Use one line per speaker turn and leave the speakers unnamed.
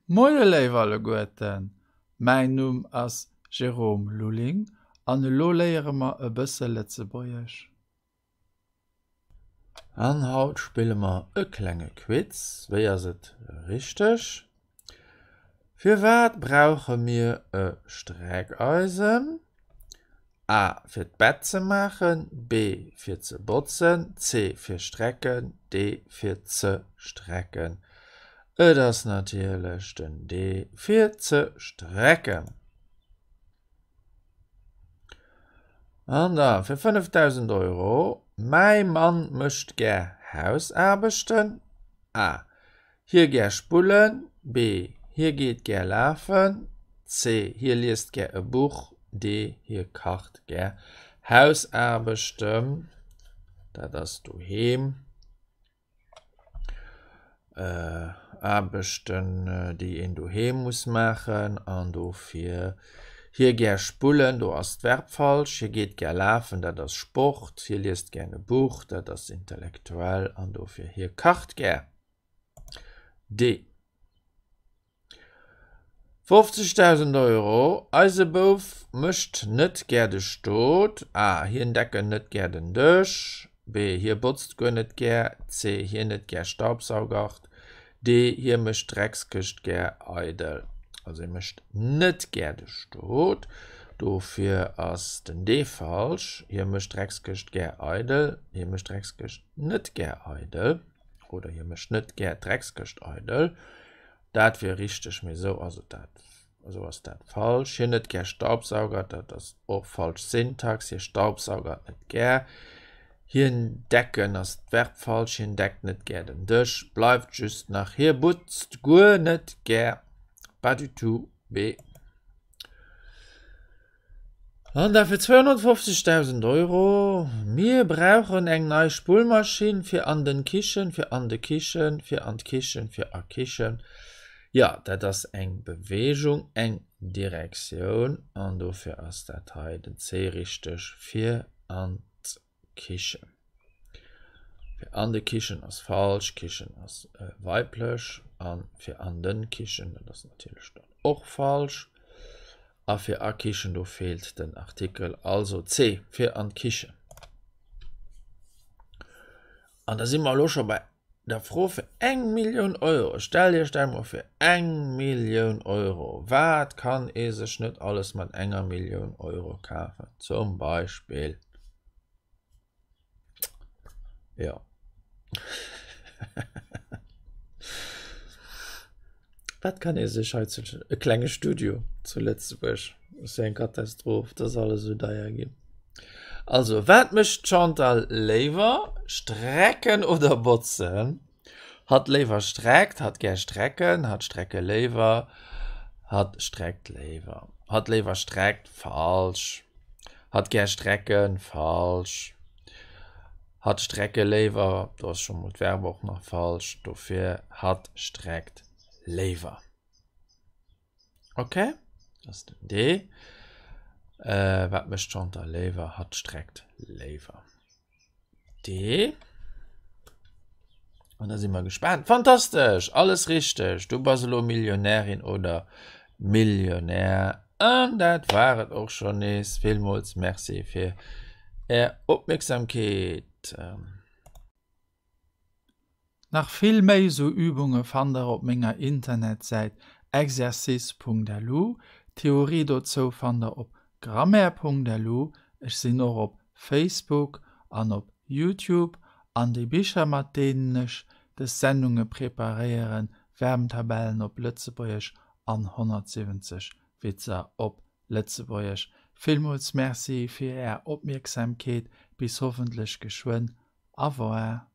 Moie léif alleguerten, mäin Numm ass Jérôme Lulling an elo léiere mer e bësse Lëtzebuergesch.
An haut spille mer e klenge Quiz. Wéi ass et richteg? Firwat brauche mir e Streckeisen? A fir d'Bett ze maachen, B fir ze botzen, C fir strecken, D fir ze strecken. Et ass natierlech den D fir ze strecken. An da fir 5.000 Euro, Mäi Mann mécht gär Hausaarbechten. A Hie gär spullen. B Hie geet gär lafen. C Hie liest gär e Buch. D Hie kacht gär Hausaarbechten, dat ass doheem, Aarbechten, déi een doheem muss maachen. An dofir hie gär spullen, do ass d'Verb falsch. Hie geet gär lafen, dat ass Sport. Hie liest gär e Buch, dat ass intellektuell. An dofir hie kacht gär. D. 50.000 Euro, Eise Bouf mécht net gär de Stot. A. Hien decken net gär den Dësch. B. Hie botzt guer net gär. C. Hien net gär staubsaugert. D. Hie mécht d'Dreckskëscht gär eidel. Also hie mécht net gär de Stot. Dofir ass den D falsch. Hie mécht d'Dreckskëscht gär eidel. Hie mécht d'Dreckskëscht net gär eidel. Oder hie mécht net gär d'Dreckskëscht eidel. Dat wier richteg, mee esou ass et dat, esou ass dat falsch. Hien net gär staubsaugert, dat ass och falsch Syntax. Hie staubsaugert net gär. Hien decken ass d'Verb falsch. Hien deckt net gär den Dësch. Bleift just nach hie botzt guer net gär. Pas du tout, B. An da fir 250.000 Euro, Mir brauchen eng nei Spullmaschinn fir an den Kichen, fir an de Kichen, fir an d'Kichen, fir a Kichen. Jo, dat ass eng Beweegung, eng Direktioun an dofir ass dat hei den C richteg, fir an d'Kichen. Fir an de Kichen ass falsch, Kichen ass weiblech an fir an den Kichen, dat ass natierlech dann och falsch. A fir a Kichen, do feelt den Artikel, also C, fir an d'Kichen. An da si mer elo scho bei der Fro fir eng Millioun Euro. Stellt Iech dat emol vir, eng Millioun Euro! Wat kann ee sech net alles mat enger Millioun Euro kafen? Zum Beispill, jo. Wat kann ee sech hei zu, e klenge Studio zu Lëtzebuerg, ass jo eng Katastroph, dass alles esou deier ginn. Also, wat mécht d'Chantal léiwer, strecken oder botzen? Hatt léiwer streckt, hatt gär strecken, hatt strecke léiwer, hatt streckt léiwer. Hatt léiwer streckt, falsch. Hatt gär strecken, falsch. Hatt strecke léiwer, do ass scho mol d'Verb och nach falsch, dofir hatt streckt léiwer. Ok, dat ass den D. Wat mécht d'Chantal léiwer? Hatt streckt léiwer. D. An da si mer gespaant. Fantastesch! Alles richteg! Du bass elo Millionärin oder Millionär. An dat war et och schonn nees. Villmools Merci fir Är Opmierksamkeet.
Nach vill méi sou Übunge fannt der op menger Internetsäit exercice.lu. D'Theorie dozou fannt der op grammaire.lu. Ech sinn och op Facebook an op Youtube. An déi Bicher mat deenen ech des Sendunge preparéieren, Verbentabellen op Lëtzebuergesch an 170 Witzer op Lëtzebuergesch. Villmools Merci fir är Opmierksamkeet. Bis hoffentlech geschwënn. Au revoir.